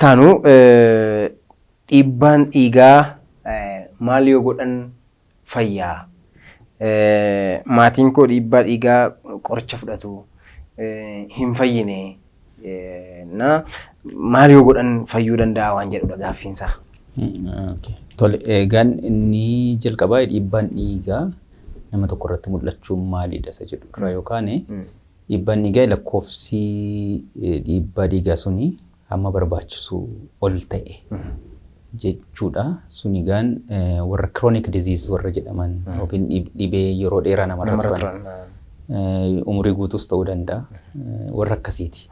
Itti aanu, dhiibbaan dhiigaa maal yoo godhan fayyaa? Maatiin koo dhiibbaa dhiigaa qoricha fudhatu, hin fayyine, na maal yoo godhan fayyuu danda'a waan jedhudha gaaffiinsaa. Tole, egaan inni jalqabaa dhiibbaan dhiigaa nama tokko irratti mul'achuun maalidha isa jedhu dura yookaan dhiibbaan dhiigaa lakkoofsi dhiibbaa dhiigaa suni hamma barbaachisu ol ta'e jechuudha. Sun egaan warra chronic disease warra jedhaman yookiin dhibee yeroo dheeraa namarra turan, umurii guutuus ta'uu danda'a, warra akkasiiti.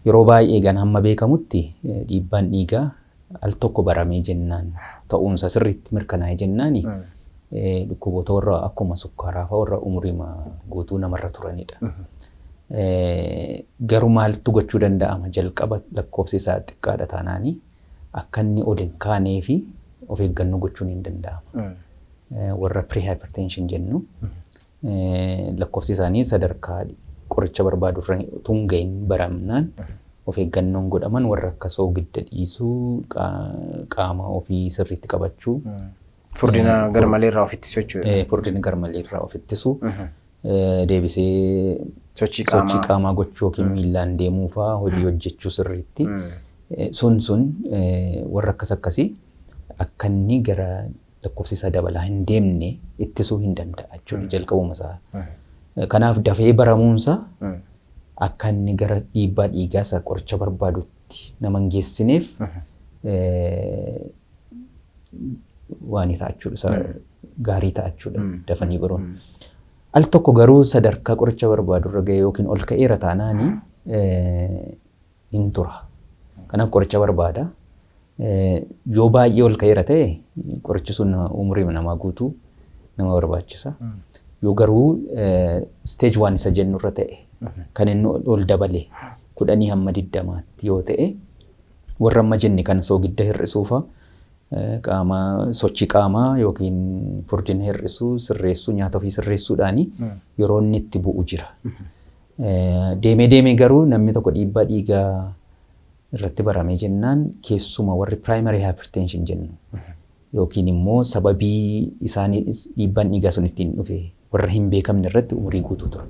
Yeroo baay'ee egaan hamma beekamutti dhiibbaan dhiigaa al tokko baramee jennaan, ta'uunsa sirriitti mirkanaa'e jennaani, dhukkuboota warra akkuma sukkaaraa fa'aa warra umurii guutuu namarra turanidha. Garuu maaltu gochuu danda'ama? Jalqaba lakkoofsi isaa xiqqaadha taanaanii akka inni ol hin kaanee fi of eeggannoo gochuun hin danda'ama. Warra pre-hypertension jennu, lakkoofsi isaanii sadarkaa qoricha barbaadu irra utuu hin gahin baramnaan, of eeggannoon godhaman warra akka soogidda dhiisuu, qaama ofii sirriitti qabachuu. Furdina garmalee irraa of ittisuu jechuudha. Furdina garmalee irraa of ittisuu. Deebisee sochii sochii qaamaa gochuu yookiin miillaan deemuu fa'aa, hojii hojjechuu sirriitti. Sun warra akkas akkasii akka inni gara lakkoofsi isaa dabalaa hin deemne ittisuu hin danda'a jechuudha jalqabuma isaa. Kanaaf dafee baramuunsaa akka inni gara dhiibbaa dhiigaa isa qoricha barbaadutti nama hin geessineef waan ta'a jechuudha. Isa gaarii ta'a jechuudha dafanii baruun. Al tokko garuu sadarkaa qoricha barbaadu irra ga'e yookiin ol ka'eera taanaani hin tura. Kanaaf qoricha barbaada. Yoo baay'ee ol ka'eera ta'e qorichi sun umurii namaa guutuu nama barbaachisa. Yoo garuu stage 1 isa jennu irra ta'e, kan inni ol dabale 10 hamma 20tti yoo ta'e, warra amma jenne kana soogidda hir'isuufa, qaama sochii qaamaa yookiin furdina hir'isuu, sirreessuu, nyaata ofii sirreessuudhaani yeroo inni itti bu'u jira. Deemee deemee garuu namni tokko dhiibbaa dhiigaa irratti baramee jennaan, keessuma warri primary hypertension jennu yookiin immoo sababii isaanii dhiibbaan dhiigaa sun ittiin dhufe warra hin beekamne irratti umurii guutuu tura.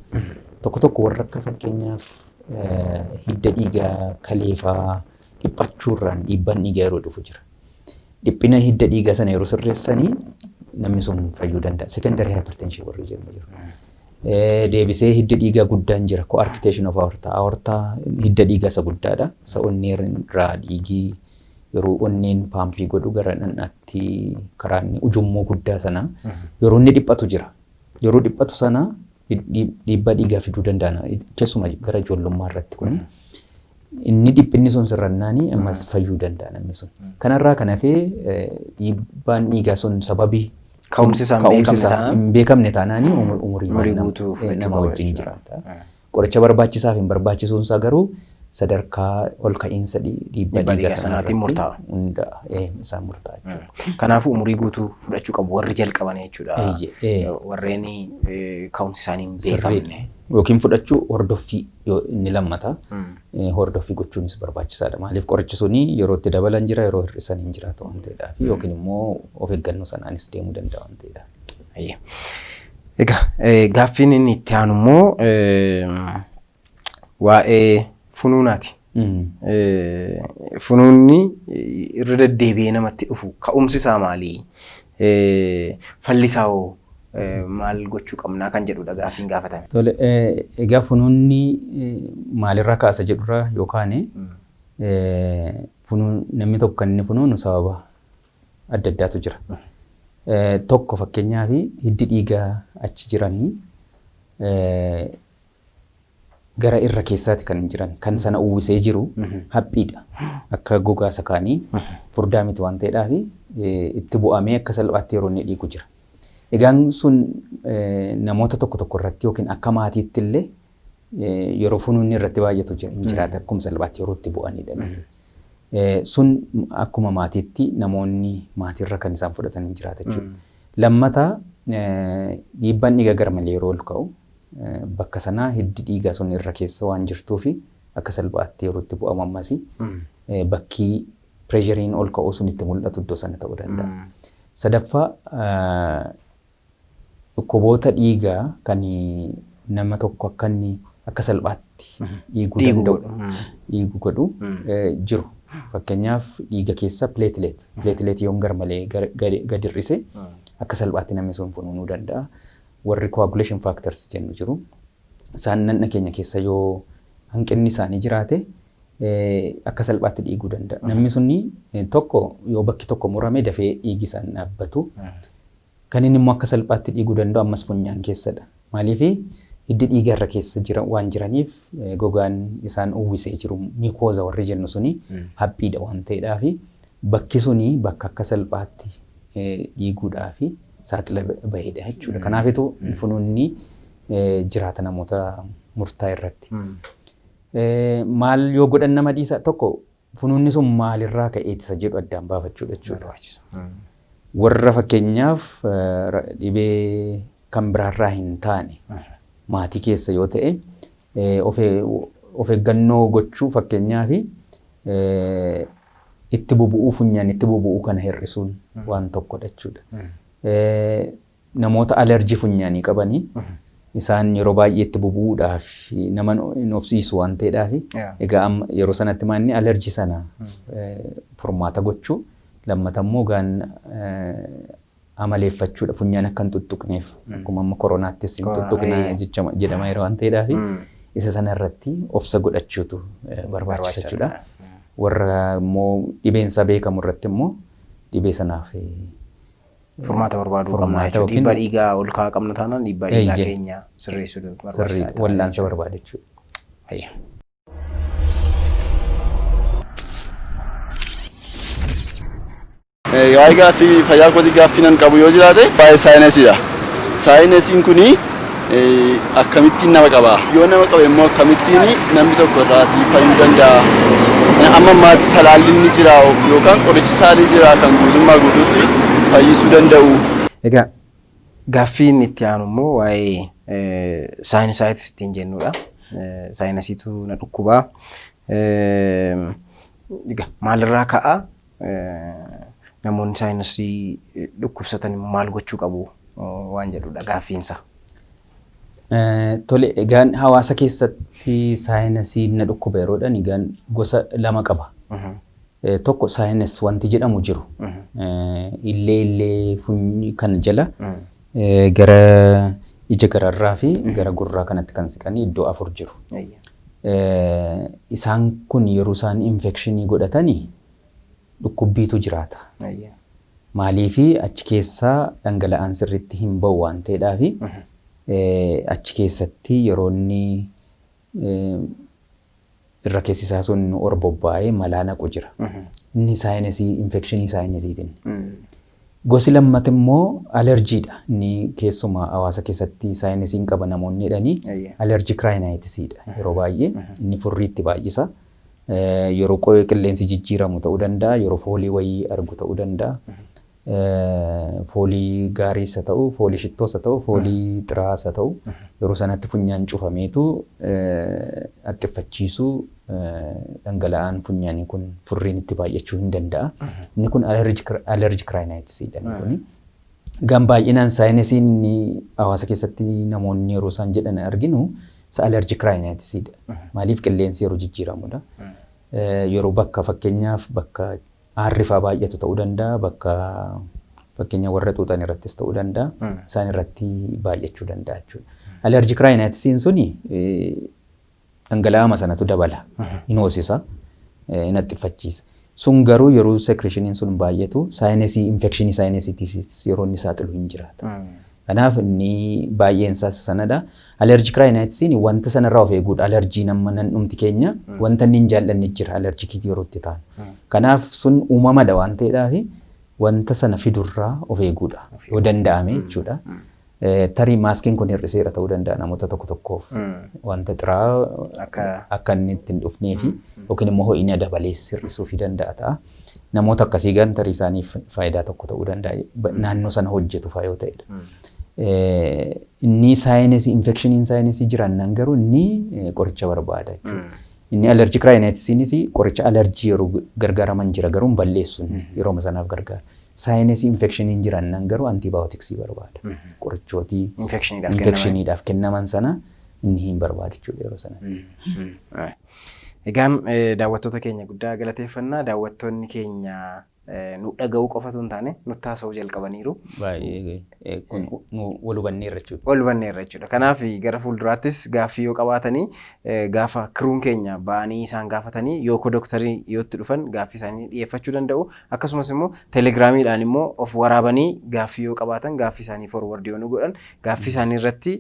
Tokko tokko warra akka fakkeenyaaf hidda dhiigaa kaleefaa dhiphachuurraan dhiibbaan dhiigaa yeroo dhufu jira. Dhiphina hidda dhiigaa sana yeroo sirreessanii namni sun fayyuu danda'a. Secondary hypertension warri jennu jiru. Deebisee hidda dhiigaa guddaan jira. Coarctation of aorta. Aorta hidda dhiigaa isa guddaadha. Isa onnee irraa dhiigii yeroo onneen pump godhu gara dhandhaatti karaa inni ujummoo guddaa sana yeroo inni dhiphatu jira. Yeroo dhiphatu sana dhiibbaa dhiigaa fiduu danda'a. Keessumaa gara ijoollummaa irratti kuni. Inni dhiphinni sun sirrannaanii ammas fayyuu danda'a namni sun. Kanarraa kan hafee dhiibbaan dhiigaa sun sababii ka'umsi isaa hin ka'umsi beekamne isaa taanaan hin beekamne taanaanii umurii umurii guutuu fudhachuu nama qaba wajjin jechuudha. jiraata. Qoricha barbaachisaa fi hin barbaachisuun isaa garuu sadarkaa ol ka'iinsa dhiibbaa dhiibbaa dhiigaa dhiigaa sana sanaatiin irratti murtaa'a. Hundaa'a. Isaan murtaa'a jechuudha. Kanaafuu umurii guutuu fudhachuu qabu warri jalqaban jechuudha. Eeyyee. Warreen ka'umsi isaanii hin Sirriidha. beekamne. Yookiin fudhachuu, hordoffii yoo inni lammata hordoffii gochuunis barbaachisaadha. Maaliif, qorichi suni yeroo itti dabalan jira, yeroo hir'isan hin jiraatu waan ta'eedhaaf, yookiin immoo of eeggannoo sanaanis deemuu danda'a waan ta'eedhaaf. Eeyyee. Egaa gaaffiin inni itti aanu immoo waa'ee funuunaati. Funuunni irra deddeebi'ee namatti dhufu ka'umsi isaa maali? Falli isaa hoo maal gochuu qabnaa kan jedhudha gaaffiin gaafatame. Tole, egaa funuunni maalirraa kaasa jedhurraa yookaan funuun namni tokko kan inni funuunu sababa adda addaatu jira. Tokko fakkeenyaaf hiddi dhiigaa achi jiranii gara irra keessaati kan jiran, kan sana uwwisee jiru haphiidha. Akka gogaa isa kaanii furdaa miti waan ta'eedhaaf itti bu'amee akka salphaatti yeroo inni dhiigu jira. Egaan sun namoota tokko tokko irratti yookiin akka maatiitti illee yeroo funuunni irratti baay'atu jira, hin jiraata, akkuma salphaatti yeroo itti bu'anidha. Sun akkuma maatiitti namoonni maatiirra kan isaan fudhatan hin jiraata jechuudha. Lammataa, dhiibbaan dhiigaa garmalee yeroo ol ka'u bakka sanaa hiddi dhiigaa sun irra keessa waan jirtuu fi Akka salphaatti yeroo itti bu'amu ammasii bakki pressureiin ol ka'uu sun itti mul'atu iddoo sana ta'uu danda'a. Sadaffaa, dhukkuboota dhiigaa kan nama tokko akka inni akka salphaatti dhiiguu danda'u dhiigu godhu jiru. Fakkeenyaaf, dhiiga keessa platelet. Platelet yoon garmalee gad hir'ise akka salphaatti namni sun funuunuu danda'a. Warri coagulation factors jennu jiru. Isaan nanna keenya keessa yoo hanqinni isaanii jiraate akka salphaatti dhiiguu danda'a. Namni sunni tokko yoo bakki tokko murame dafee dhiigi isaan dhaabbatu. Kan inni immoo akka salphaatti dhiiguu danda'u ammas funyaan keessadha. Maaliif? Hiddi dhiiga irra keessa jira waan jiraniif, gogaan isaan uwwisee jiru mucosa warri jennu suni haphiidha waan ta'eedhaafi bakki suni bakka akka salphaatti dhiiguudhaafi saaxila bahedha jechuudha. Kanaafitu funuunni jiraata namoota murtaa'e irratti. Maal yoo godhan nama dhiisa? Tokko, funuunni sun maalirraa ka'ee isa jedhu addaan baafachuudha jechuudha. Warra fakkeenyaaf dhibee kan biraarraa hin taane maatii keessa yoo ta'e, of eeggannoo gochuu, fakkeenyaaf itti bubu'uu, funyaan itti bubu'uu kana hir'isuun waan tokkodha jechuudha. Namoota alerjii funyaanii qabanii isaan yeroo baay'ee itti bubu'uudhaaf nama hin obsiisu waan ta'eedhaaf, egaa amma yeroo sanatti maanni alerjii sana furmaata gochuu, lammata immoo gaan amaleeffachuudha, funyaan akka hin tuttuqneef, akkuma amma koronaattis hin tuttuqna jedhama yeroo waan ta'eedhaaf, isa sana irratti obsa godhachuutu barbaachisa jechuudha. Warra immoo dhibeen isaa beekamu irratti immoo dhibee sanaaf furmaata barbaaduu qabna jechuudha. Dhiibbaa dhiigaa ol ka'aa qabna taanaan dhiibbaa dhiigaa keenya sirreessuu barbaachisaadha. Wallaansa barbaada jechuudha. Waa'ee gaaffii fayyaa kootii gaaffii nan qabu yoo jiraate waa'ee sinusiidha. Sinusiin kuni akkamittiin nama qaba? Yoo nama qabe immoo akkamittiin namni tokko irraatii fayyuu danda'a? Amma ammaatti talaalliin ni jira yookaan qorichi isaa ni jira kan guutummaa guutuutti fayyisuu danda'u? Egaa gaaffiin itti aanu immoo waa'ee sinusitis ittiin jennudha. Sinusiitu na dhukkubaa. Egaa maalirraa ka'a? Namoonni sinusii dhukkubsatan immoo maal gochuu qabu waan jedhudha gaaffiinsa. Tole, egaan hawaasa keessatti sinusiin na dhukkuba yeroodhaan egaan gosa lama qaba. Tokko, sinus wanti jedhamu jiru. Illee funyi kan jala gara ija gararraa fi gara gurraa kanatti kan siqanii iddoo afur jiru. Isaan kun yeroo isaan infectionii godhatanii dhukkubbiitu jiraata. Maaliifi? Achi keessaa dhangala'aan sirriitti hin ba'u waan ta'eedhaafi achi keessatti yeroo inni irra keessi isaa sun orbobba'ee malaa naqu jira. Inni sinusii, infectionii sinusiitiin. Gosi lammata immoo alerjiidha. Inni keessumaa hawaasa keessatti sinusiin qaba namoonni jedhanii allergic rhinitisiidha yeroo baay'ee. Inni furriitti baay'isa. Yeroo qilleensi jijjiiramu ta'uu danda'a, yeroo foolii wayii argu ta'uu danda'a. Foolii gaariis haa ta'u, foolii shittoos haa ta'u, foolii xiraas haa ta'u, yeroo sanatti funyaan cufameetu haxxiffachiisuu, dhangala'aan funyaanii kun furriin itti baay'achuu hin danda'a. Inni kun allergic rhinitisiidha inni kuni. Egaan baay'inaan sinusiin inni hawaasa keessatti namoonni yeroo isaan jedhan arginu isa allergic rhinitisiidha. Maaliif? Qilleensi yeroo jijjiiramudha. Yeroo bakka, fakkeenyaaf, bakka aarri fa'aa baay'atu ta'uu danda'a, bakka fakkeenya warra xuuxan irrattis ta'uu danda'a. Isaan irratti baay'achuu danda'a jechuudha. Allergic rhinitisiin suni dhangala'ama sanatu dabala. Hin hoosisa, hin haxxiffachiisa. Sun garuu yeroo secretioniin sun baay'atu sinusii, infectionii sinusiitiifis yeroo inni saaxilu hin jiraata. Kanaaf inni baay'een isaas sanadha. Allergic rhinitisiin wanta sanarraa of eeguudha. Alerjiin amma nan dhumti keenya wanta inni hin jaallanne jira allergicii yeroo itti taanu. Kanaaf sun uumamadha waan ta'eedhaaf wanta sana fidurraa of eeguudha. Yoo danda'ame jechuudha. Tarii maskiin kun hir'iseera ta'uu danda'a namoota tokko tokkoof. Wanta xiraa akka inni itti hin dhufnee fi yookiin immoo ho'ina dabalees hir'isuufii danda'a ta'a. Namoota akkasii gan tarii isaaniif faayidaa tokko ta'uu danda'a. Naannoo sana hojjetu fa'aa yoo ta'edha. Inni sinusii, infectioniin sinusii jiraannaan garuu inni qoricha barbaada jechuudha. Inni allergic rhinitisiinis qoricha alarjii yeroo gargaaraman jira, garuu hin balleessu, yeroo sanaaf gargaara. Sinus infectioniin jirannaan garuu antibioticsii barbaada. Qorichootii Infectioniidhaaf kennaman. Infectioniidhaaf kennaman sana inni hin barbaadu jechuudha yeroo sanatti. Egaan daawwattoota keenya guddaa galateeffannaa. Daawwattoonni keenya nu dhaga'uu qofatu hin taane nutti haasa'uu jalqabaniiru. Baay'ee kun nu wal hubanneerra jechuudha. Wal hubanneerra jechuudha. Kanaaf gara fuulduraattis gaaffii yoo qabaatanii, gaafa crewun keenya ba'anii isaan gaafatanii yoo dooktarii yootti dhufan gaaffii isaanii dhiyeeffachuu danda'u. Akkasumas immoo Telegramiidhaan immoo of waraabanii gaaffii yoo qabaatan, gaaffii isaanii forward yoo nu godhan, gaaffii isaanii irratti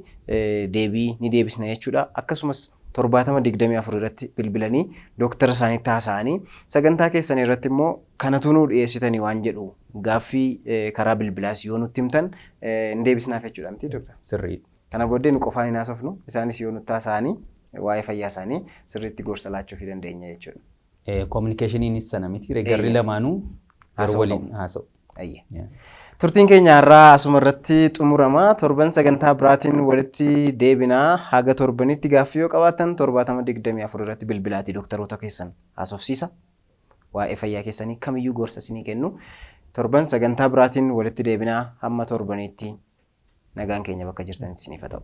deebii ni deebisna jechuudha. Akkasumas 7024 irratti bilbilanii dooktara isaaniitti haasa'anii, sagantaa keessan irratti immoo kanatu nuu dhiyeessitanii waan jedhu gaaffii karaa bilbilaas yoo nutti himtan hin deebisnaaf jechuudha miti, dooktar? Sirriidha. Kana booddee nu qofaan hin haasofnu, isaanis yoo nutti haasa'anii waa'ee fayyaa isaanii sirriitti gorsa laachuufii dandeenya jechuudha. Communicationiinis sana miti, garri lamaanuu yeroo waliin haasa'u. Turtiin keenya har'aa asuma irratti xumurama. Torban sagantaa biraatiin walitti deebinaa. Haga torbanitti gaaffii yoo qabaattan 7024 irratti bilbilaatii dooktaroota keessan haasofsiisa. Waa'ee fayyaa keessanii kamiyyuu gorsa isinii kennu. Torban sagantaa biraatiin walitti deebinaa. Hamma torbaniitti nagaan keenya bakka jirtanitti isiniif haa ta'u.